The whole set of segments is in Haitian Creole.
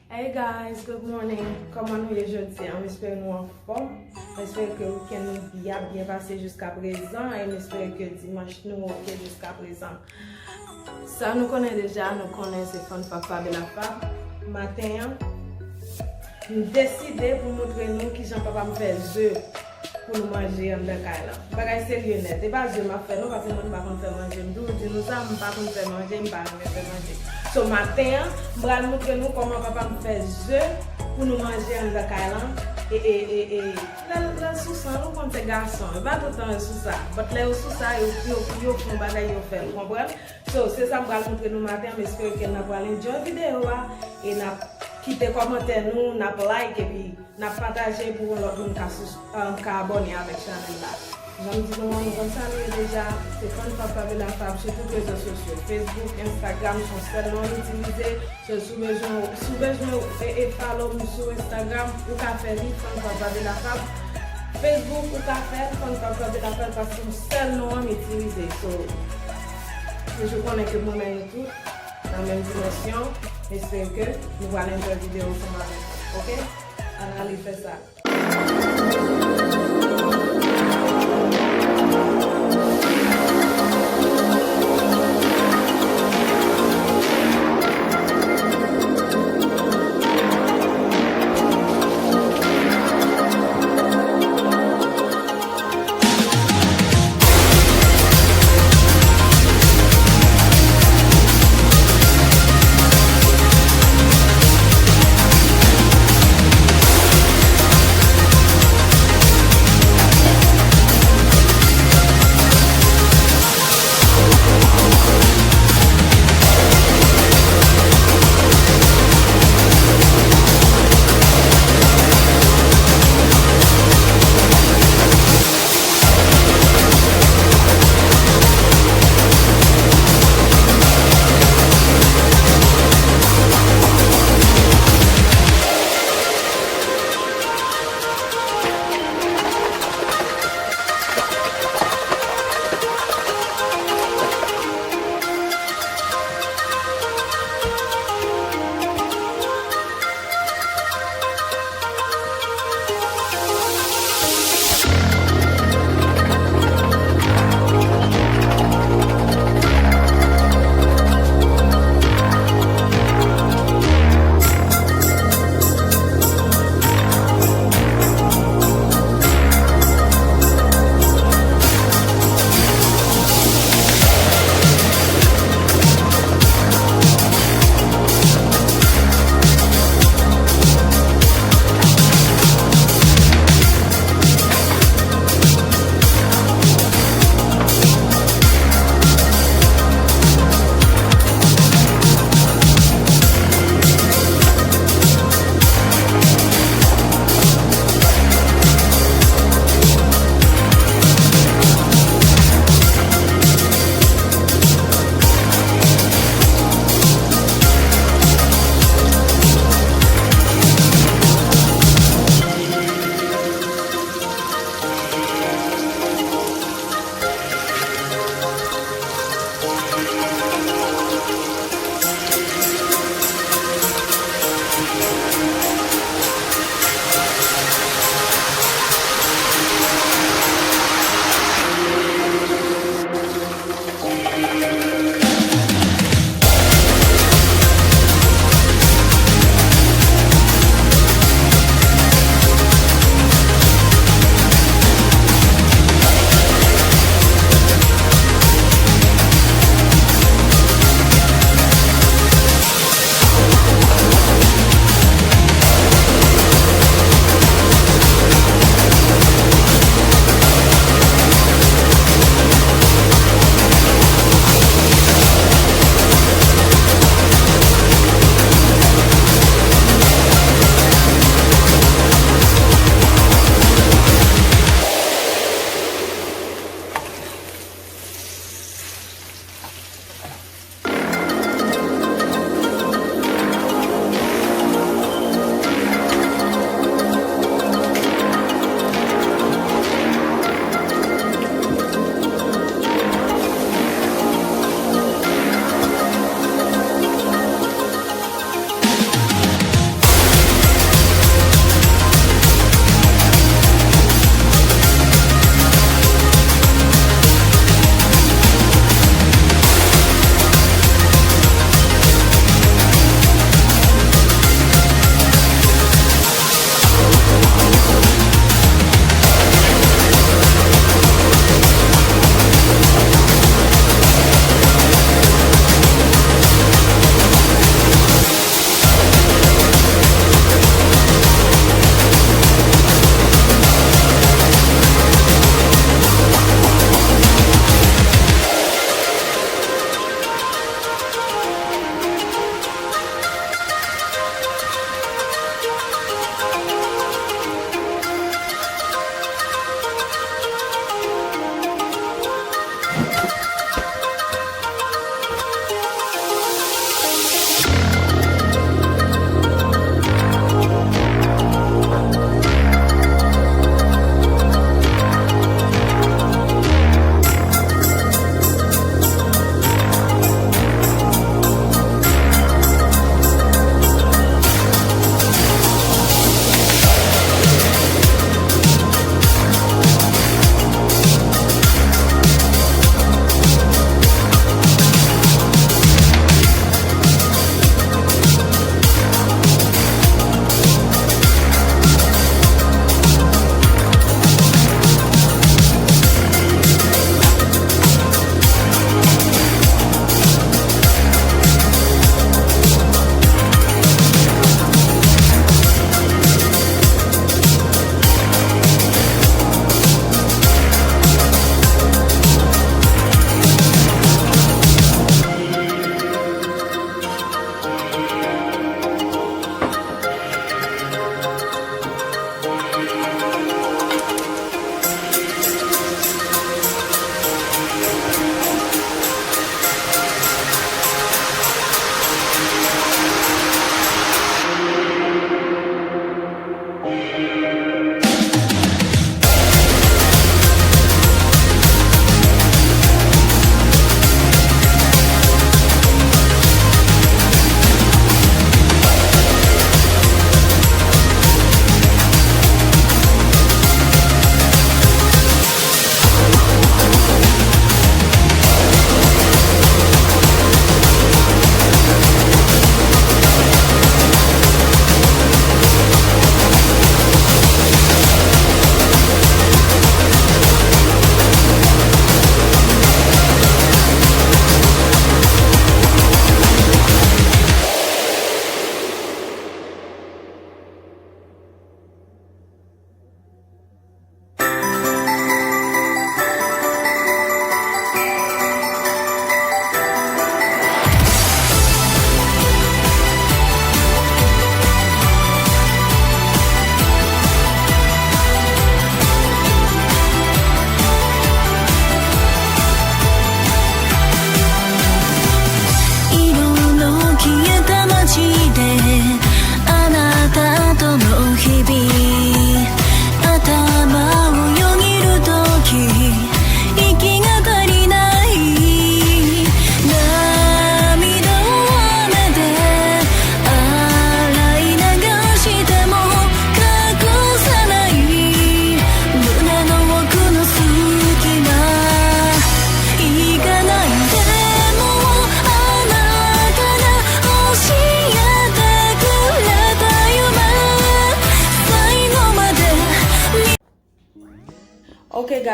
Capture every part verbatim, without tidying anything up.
Hey guys, good morning. Kòman nou ye jodi a? M espere nou anfòm. M espere ke weekend nou byen, byen pase jiska prezan e m espere ke dimanch nou oke jiska prezan. Sa nou konnen deja, nou konnen se Fun Fav Fab e Lafab. Maten an, m deside pou montre nou kijan papa m fè ze pou nou manje anndan kay lan. Bagay serye nèt. E pa ze m ap fè non, paske mwen m pa konn fè manje. M toujou di nou sa, m pa konn fè manje, m pa renmen fè manje. So maten an, m pral montre nou kòman papa m fè ze pou nou manje anndan kay lan. E, e, e, e, lè, lè sou sa, nou konn se gason. E pa tout tan yo sou sa. But lè yo sou sa, yo, yo, yo fè yon bagay, yo fè l, konprann? So, se sa m pral montre nou maten an. M espere ke n ap pral enjoy videyo a. E n ap kite kòmantè nou, n ap like, epi n ap pataje pou yon lòt moun ka, sou, um, ka abòne avèk chanèl la. Jan m di nou an, nou konn sa nou ye deja. Se Fun Fav Fab e Lafab sou tout rezo sosyo. Facebook, Instagram, se yon sèl non m itilize. So, si w bezwen, si w bezwen e, e follow m sou Instagram, ou ka fè li, Fun Fav Fab e Lafab. Facebook, ou ka fè l, Fun Fav Fab e Lafab, paske se yon sèl non an m itilize. So, toujou konnen ke m renmen nou tout nan menm dimansyon. M espere ke nou pral enjoy videyo ansanm avèk mwen, oke? Ann ale fè sa.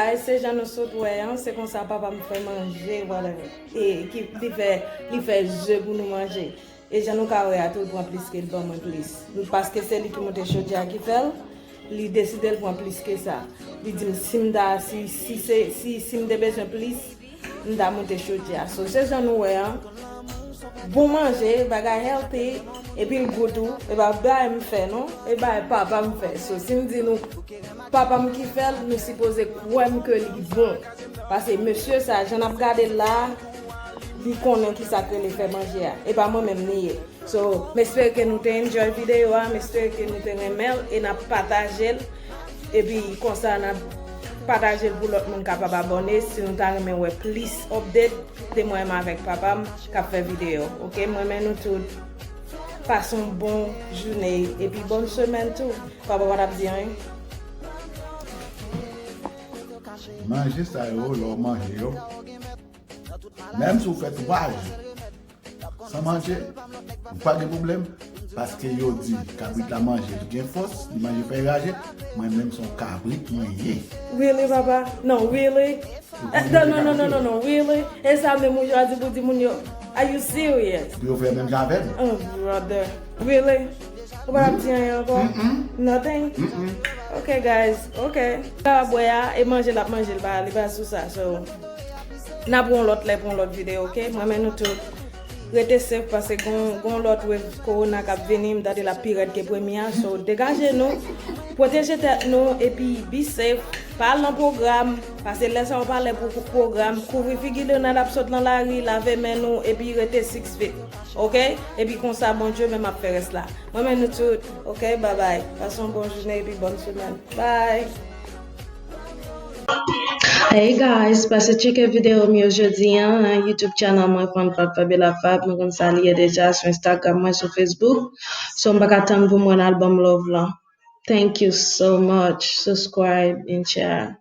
Ay, se jan nou sot wè an, se konsa papa m fè manje, whatever. E ki li fè, li fè ze pou nou manje. E jan nou ka wè a tou, l pran plis ke l ban mwen plis. Paske se li ki monte chodyè a ki fè l, li deside l pran plis ke sa. Li di m si m ta, si, si se, si, si m te bezwen plis, m ta monte chodyè a. So, se jan nou wè an. Bon manje, bagay healthy, epi l gou tou. E pa bagay m fè non, e bagay papa m fè. So, si m di nou papa m ki fè l, nou sipoze kwè m ke li bon. Paske mesye sa, jan n ap gade l la, li konnen kisa k rele fè manje a. E pa mwen menm li ye. So, m espere ke nou te enjoy videyo a, m espere ke nou te renmen l e n ap pataje l. Epi konsa n ap pataje l pou lòt moun kapab abòne. Si nou ta renmen wè plis update de mwen menm avèk papa m k ap fè videyo. Oke, m renmen nou tout. Pase yon bon jounen epi bòn semèn tou. Papa pa t ap di anyen. Manje sa yo, lè w manje yo, menm si w fè twa jou san manje, ou pa gen pwoblèm, paske yo di kabrit la manje, li gen fòs, li manje fèy raje, mwen menm se yon kabrit mwen ye. Really, papa? No, really? Eh, non, non, non, non, non, non, really? E sa menm ou jwa di pou di moun yo, are you serious? Pou yo fè menm jan avè m. Oh, brother. Really? Ou pa ap di anyen ankò? Mm-mm. Nothing? Mm-mm. Ok, guys, ok. Sa w ap bwè a, e manje l ap manje, l pa, li pa sou sa. So, n ap wè yon lòt lè pou yon lòt videyo, ok? Mwen men nou tout. Rete safe, paske gon, gon lòt wave korona k ap vini, m tande l ap pi rèd ke premye a. So, degaje nou, pwoteje tèt nou, epi be safe. Pa al nan pwogram, paske lè sa yo pa lè pou pwogram. Kouvri figi nou, n ap sot nan lari, lave men nou, epi rete six feet. Ok? Epi konsa, Bondye menm ap fè rès la. Mwen men nou tout. Ok? Bye bye. Pase yon bon jounen epi bòn semèn. Bye! Hey guys, pase tcheke videyo m yo jodi an nan YouTube channel mwen, Fanfan Fabiola Fab. Nou konn sa li ye deja, sou Instagram mwen, sou Facebook. So, m pa ka tann pou m wè album Love lan. Thank you so much. Subscribe and share.